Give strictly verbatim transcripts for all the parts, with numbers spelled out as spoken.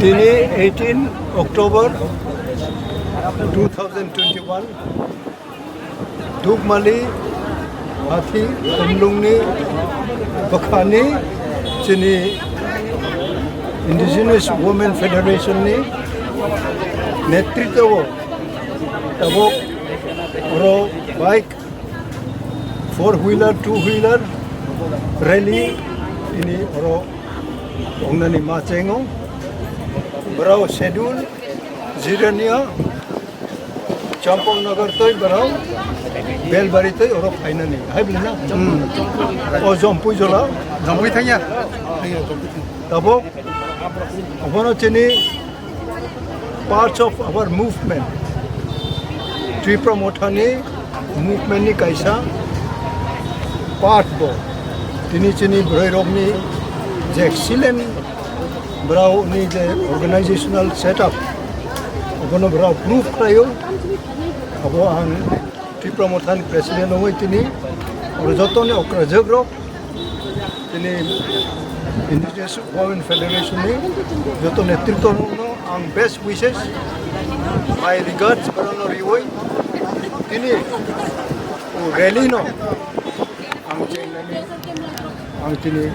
Tini eighteen October two thousand twenty-one, Dukmali Hathi Kumlungni bwkhani chini Indigenous Women Federation ni netritwo tabuk oro bike, four wheeler, two wheeler rally ini oro tongnani ma chengo. Borok schedule Jirania, Champaknagar tei borok Belbari tei oro phainani. Hai bwlai na? O Jompui jola. Jompui thangya. Tabuk abono chini parts of our movement. Tipra Mothani movement ni kaisa part bo. Tini chini bwrwi rokni je excellent, borokni je organizational setup, abono borok proof khlaio. Abo ang Tipra Mothani president wngwi tini oro jotoni okrajwk rok, tini Indigenous Women Federation ni joto netritwo no ang best wishes, my regards borokno riwi tini rally no ang chengnani ang tini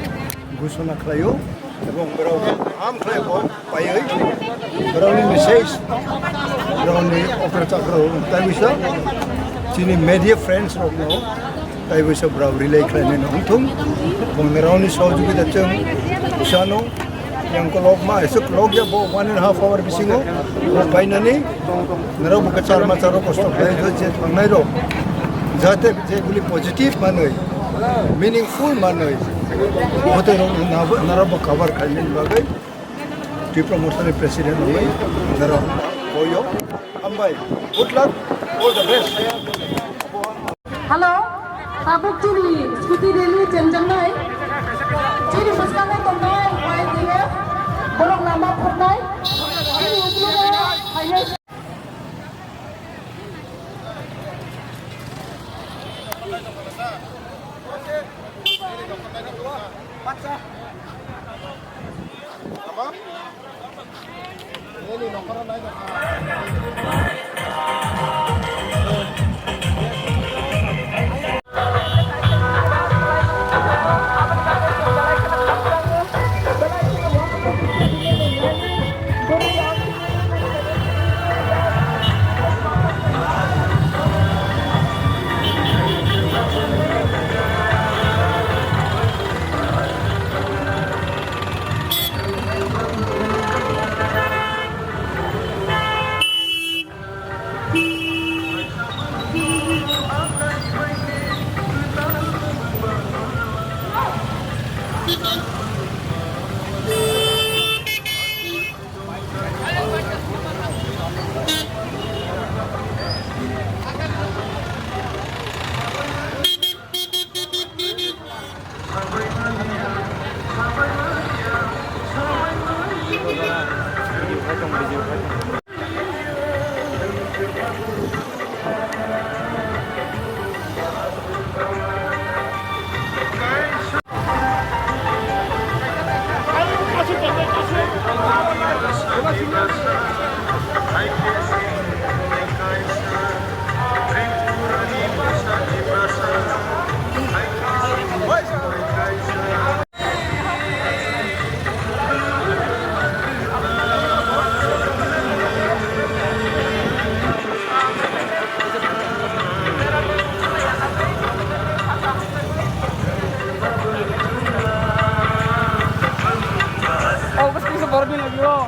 ghosona khlaio, ebong borok kaham khlai bo paiwi borokni message, borokni okra chakra rok tai bisa chini media friends rokno tai bisa borok relay khlainai no wngthung. Bong borokni sohojogita chwng bisano yang kolok ma esok kolok ya bo one and a half hour bisingo bo painani. Norok bo kwchar machar rok kosto khlai je thangnai rok jate je guli positive manwi, meaningful manwi, hote rok norok bo cover khainani bagwi Tipra Mothani president wngwi norok boyo. Hambai, good luck, all the best. Hello, tabuk chini scooty rally chenjaknai. Chini bwskango tongnai Y D F, borok lama phurknai. Chini uklogo phainai. Oh, bos bisa baru dia lagi, bro.